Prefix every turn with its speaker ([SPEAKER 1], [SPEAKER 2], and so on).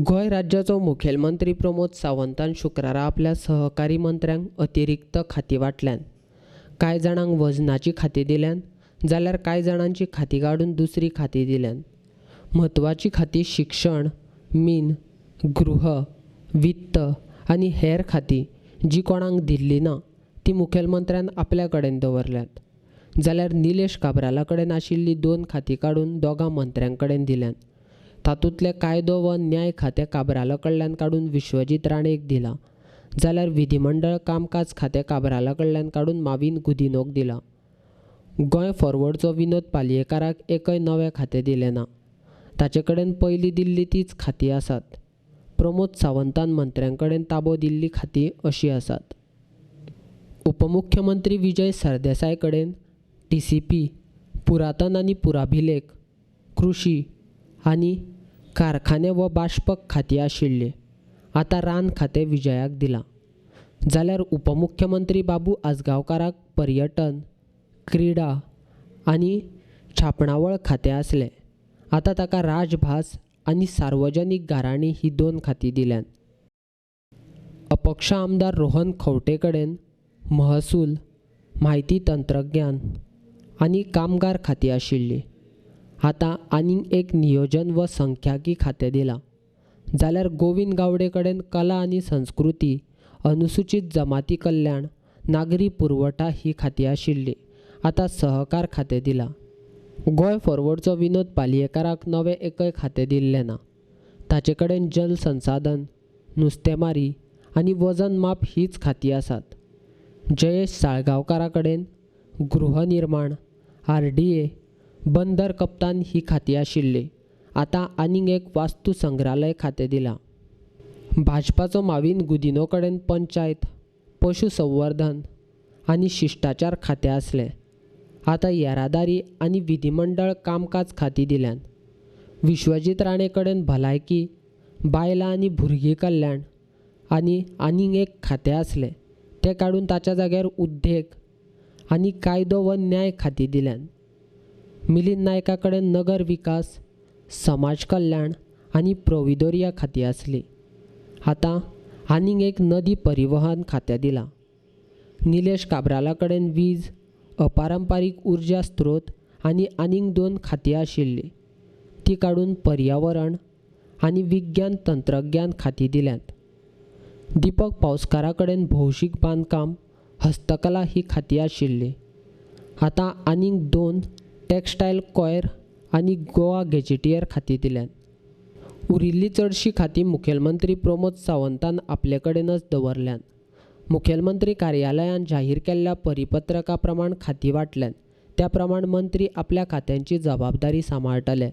[SPEAKER 1] गोंय राज्याचो मुखेलमंत्री प्रमोद सावंतान शुक्रारा आपल्या सहकारी मंत्र्यांक अतिरिक्त खातीं वांटल्यांत. कांय जाणांक वजनाचीं खातीं दिल्यांत जाल्यार कांय जाणांची खातीं काडून दुसरीं खातीं दिल्यांत. म्हत्वाचीं खातीं शिक्षण, मीन, गृह, वित्त आनी हेर खातीं जीं कोणाक दिल्लीं ना तीं मुखेलमंत्र्यान आपल्या कडेन दवरल्यांत. जाल्यार निलेश काब्राला कडेन आशिल्लीं दोन खातीं काडून दोगां मंत्र्यां कडेन दिल्यांत. तातूंतलें कायदो व न्याय खातें काब्राला कडल्यान काडून विश्वजीत राणेक दिलां. जाल्यार विधीमंडळ कामकाज खातें काब्राला कडल्यान काडून माविन गुदिन्होक दिलां. गोंय फॉरवर्डचो विनोद पालयेकाराक एकय नवें खातें दिलें ना. ताचे कडेन पयलीं दिल्लीं तींच खातीं आसात. प्रमोद सावंतान मंत्र्यां कडेन ताबो दिल्लीं खातीं अशीं आसात. उपमुख्यमंत्री विजय सरदेसाय कडेन टीसीपी, पुरातन आनी पुराभिलेख, कृशी आनी कारखाने व बाश्पक खातीं आशिल्लीं. आतां रान खातें विजयाक दिलां. जाल्यार उपमुख्यमंत्री बाबू आजगांवकाराक पर्यटन, क्रिडा आनी छापणावळ खातें आसलें. आतां ताका राजभास आनी सार्वजनीक गाराणीं हीं दोन खातीं दिल्यांत. अपक्ष आमदार रोहन खंवटे कडेन महसूल, म्हायती तंत्रज्ञान आनी कामगार खातीं आशिल्लीं. आतां आनीक एक नियोजन व संख्याकी खातें दिलां. जाल्यार गोविंद गावडे कडेन कला आनी संस्कृती, अनुसूचीत जमाती कल्याण, नागरी पुरवठा हीं खातीं आशिल्लीं. आतां सहकार खातें दिलां. गोंय फॉरवर्डचो विनोद पालयेकाराक नवें एकय खातें दिल्लें ना. ताचे कडेन जल संसाधन, नुस्तेमारी आनी वजन माप हीच खातीं आसात. जयेश साळगांवकारा कडेन गृहनिर्माण, आरडीए, बंदर कप्तान ही खातीं आशिल्लीं. आतां आनीक एक वास्तू संग्रहालय खातें दिलां. भाजपाचो माविन गुदिन्हो कडेन पंचायत, पशु संवर्धन आनी शिश्टाचार खातें आसलें. आतां येरादारी आनी विधीमंडळ कामकाज खातीं दिल्यांत. विश्वजीत राणे कडेन भलायकी, बायलां आनी भुरगीं कल्याण आनी आनीक एक खातें आसलें. तें काडून ताच्या जाग्यार उद्देग आनी कायदो व न्याय खातीं दिल्यांत. मिलिंद नायका कडेन नगर विकास, समाज कल्याण आनी प्रोविदोरिया खातीं आसलीं. आतां आनीक एक नदी परिवहन खातें दिलां. निलेश काब्राला कडेन वीज, अपारंपारीक उर्जा स्त्रोत आनी आनीक दोन खातीं आशिल्लीं. तीं काडून पर्यावरण आनी विज्ञान तंत्रज्ञान खातीं दिल्यांत. दीपक पावसकारा कडेन भौशीक बांदकाम, हस्तकला ही खातीं आशिल्लीं. आतां आनीक दोन टॅक्सटायल कॉयर आनी गोवा गॅजेटियर खातीं दिल्यांत. उरिल्लीं चडशीं खातीं मुखेलमंत्री प्रमोद सावंतान आपले कडेनच दवरल्यांत. मुखेलमंत्री कार्यालयान जाहीर केल्ल्या परिपत्रका प्रमाण खातीं वांटल्यांत. त्या प्रमाण मंत्री आपल्या खात्यांची जबाबदारी सांबाळटले.